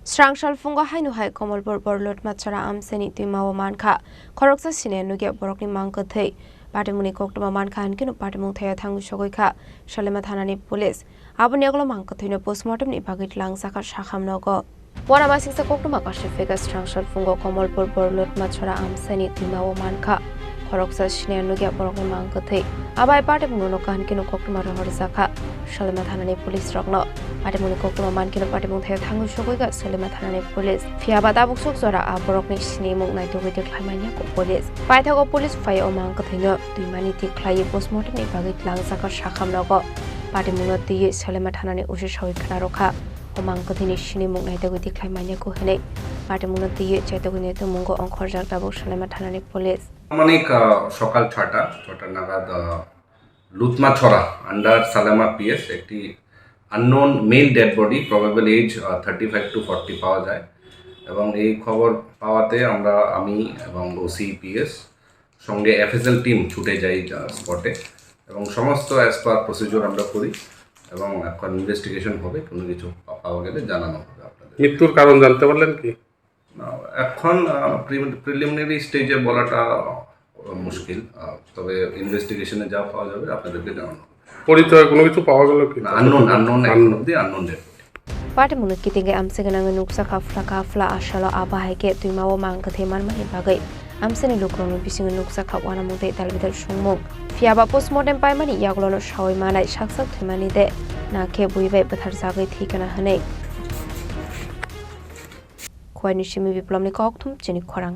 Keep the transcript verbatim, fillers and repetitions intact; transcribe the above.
Srang salphungo haino hai Komolpur Borlutma Chora amchaini twimao mankha khoroksa sine nukya borokni mang kwthwi. Patimungni koktwma mankha hinkhe no patimung thaya thangwi sogwi kha Salema thanani police. Aboni yagulo mang kwthwino postmortemni bagwi tlangjak kha sakham nogo. Wanama siksa koktwma kaisa phika srang salphungo Komolpur Borlutma Chora amchaini twimao mankha khoroksa sine nukya borokni mang kwthwi. Abai patimungno nokha hinkhe no koktwma rohorjak kha Salema thanani police rokno. Patimungni koktwma mankhe no patimung thaya thangwi sogwi kha Salema thanani police. Phiya ba tabuk sok jora a borokni sinimung naitugwi tikhlai manya kho police. Paithago police phai o mang kwthwino twimani tikhlaiwi postmortemni bagwi tlangjak kha sakham nogo. Patimungno twiwi Salema thanani O C sawi khna rwkha. O mang kwthwini sinimung naitugwi tikhlai manya kho hinwi patimungno twiwi chaitugwini tongmungo ongkhorjak tabuk Salema thanani police. আনুমানিক, আহ, সকাল ছটা, ছটা নাগাদ, আহ, Lutmachhara under Salema PS একটি unknown male dead body, probable age, আহ, thirty five to forty পাওয়া যায়। এবং এই খবর পাওয়াতে আমরা, আমি এবং ওসি পিএস সঙ্গে এফএসএল টিম ছুটে যাই, আহ, স্পটে এবং সমস্ত অ্যাজ পার প্রসিডিউর আমরা করি এবং এখন ইনভেস্টিগেশন হবে, কোনো কিছু পা-, পাওয়া গেলে জানানো হবে আপনাদের। মৃত্যুর কারণ জানতে পারলেন কি? না, এখন, আহ, প্রিলি-, প্রিলিমিনারি স্টেজে বলাটা, আহ, মুশকিল, আহ, তবে ইনভেস্টিগেশনে যা পাওয়া যাবে আপনাদেরকে জানানো হবে। পরিচয় কোনো কিছু পাওয়া গেল কি? না, আননোন, আননোন, এখন আননোন। অবধি unknown dead body. Patimungno kitingwi amchaini nangwi nukjakha phlaka phla asalo abo hai khe twimao mang kwthwi manmani bagwi amchaini lukurokni bisingo nukjakha uanamung tei dalbidal songmung. Phiya ba postmortem paimani yagulono sawi manai saksak thwimani de, na khe bui bai bwtharjagwi thwi kana hwnwi. Khuaini simi Biplomni kokthum chini khorang.